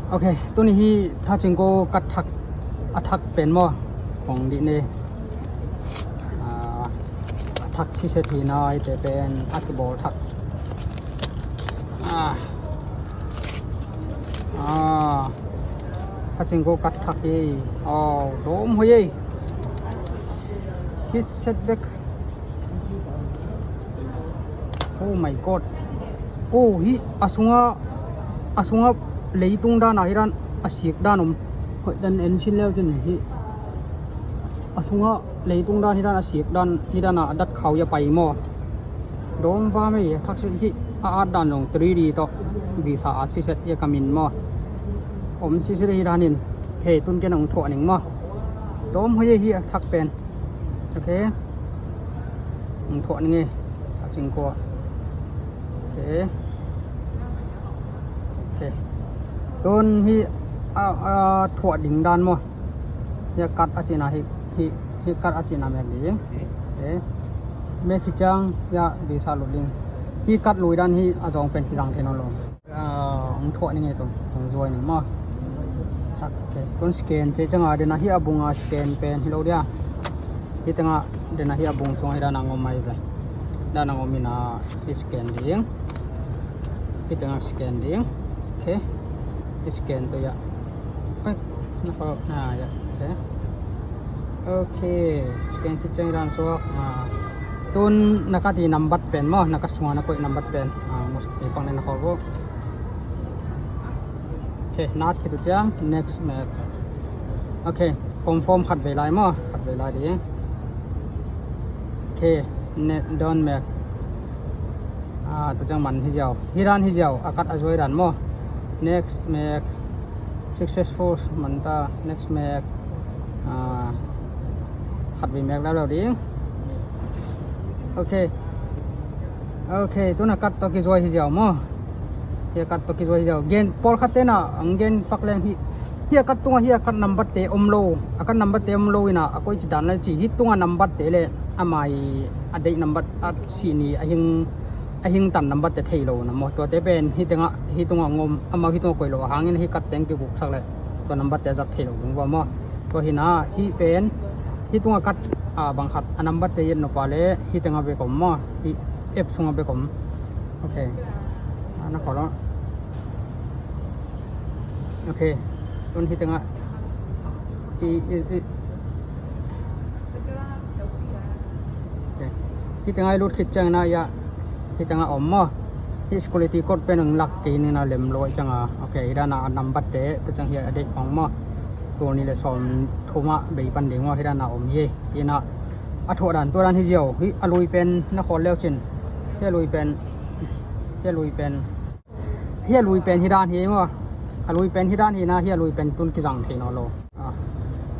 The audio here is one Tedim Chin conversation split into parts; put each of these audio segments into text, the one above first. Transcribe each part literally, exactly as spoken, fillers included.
Ok, tuni hi Thacingko kat thak, a thak pen maw, kong dih ni. Ah, a thak siset hi na, ite pen a kibawl thak. Ah. Ah. Thacingko kat thak hi. Oh, dawm hoih ei. Siset bek. Oh my God. Oh, hi a sunga, a sunga leitung dan a hi dan a sik dan om. Hoih dan en sin leu cin hi. A sunga leitung dan hi dan a sik dan hi dan a dat khau ya pai maw. Dawm va mei thak siset hi a at dan zong three D tawh visa at siset ya ka min maw. Om siset hi dan in. Hei tun ken ong thuah ning maw. Dawm hoih hi a thak pen. Ok. Ong thuah ning e. Thacingko. Ok. Ok. Tun hi a, a thuah ding dan maw. Hi a kat a cina hi, hi, hi kat a cina mek ding. Ok. Mek hi ciang ya visa lut ding. Hi kat lui dan hi a zong pen hi zang thei nawn lo. Ah, ong thuah ning e tun, ong zuai ning maw. Ok, tun scan cih ciang a dena hi a bung a scan pen hi lo dia. Hi tengah dena hi a bung sung hi dan a ngom mai ve. Dan a ngom ina hi scan ding. Hi tengah scan ding. Ok. Hi scan tu ya. Oi, na ko na ya. Ok. Ok, scan khit ciang dan suak. Ah. Tun na kat i nambat pen maw, na kat sunga na koih nambat pen. Ah, mus i pang na ko. Ok, nat khit uh ciang next mek. Ok, confirm khat vei lai maw, khat vei lai ding. Ok, ne, done mek. Ah, tu ciang man hi ziau. Hi dan hi ziau, a kat a zuai dan maw. Next mek. Successful man ta, next mek. Ah, khat vei mek leu leu ding. Ok. Ok, tun a kat tawh kizuai hi ziau maw. Hi a kat tawh kizuai hi ziau. Gen, pawlkhat tena ang gen pak leng hi. Hi a kat tunga hi a kat nambat te om lo. A kat nambat te om lo ina a koi ci dan le ci. Hi tunga nambat te le ama i a deih nambat a sih ni a hing, a hing tan nambat te thei lo na maw. Tuate pen hi tengah, hi tunga ngom, amau hi tunga koih lo a hangin hi kat teng kiguksak le tua nambat te a zat thei lo ding vua maw. Tua hina hi pen hi tunga kat, ah, bang khat a nambat te i et nop a le hi tenga bek om maw. Hi app sunga bek om. Ok. Ah, na ko lo. Ok. Tun hi tengah i, i, i. Ok. Hi tengah i lut khit ciang na ya. Hi tengah om maw. Hi security code pen ang lak kei ni na lem lo ciang a. Ok. Hi dan a nambat te tu ciang hi a deih ong maw. Tul nih le sawm thum ah bei pan ding maw. Hi dan a om hi. Hi na a thuah dan tua dan hi ziau. Hi a lui pen na khawl leu cin. Hi a lui pen. Hi a lui pen. Hi a lui pen hi dan hi maw. A lui pen hi dan hi na, hi a lui pen tun kizang thei nawn lo. Ah.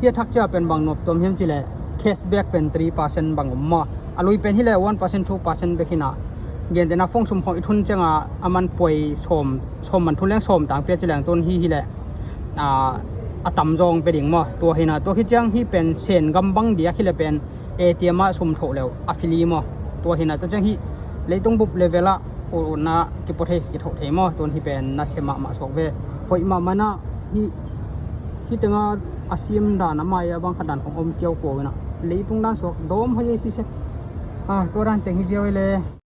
Hi a thak cia pen bang nop tuam hiam cileh cashback pen three percent bang om maw. A lui pen hileh one percent, two percent bek hi na. Gentehna phone sum khong i thun cianga a man puai sawm, sawm man thun leng sawm tang pia cileng tun hi hileh, ah, a tam zawng pia ding maw. Tua hi na, tua hi ciang hi pen Sen gam bang diak hileh pen A T M ah sum thoh leu a fili maw. Tua hi na, tua ciang hi leitung bup level ah utna kipua thei, kithoh thei maw. Tuan hi pen nasia mahmah suak ve. Hoih mahmah na hi, hi tenga a siam dan a mai a bang khat dan khong om kiau kua ve na. Leitung dan suak dawm hoih ei sisek. Ah, tua dan teng hi ziau ei le.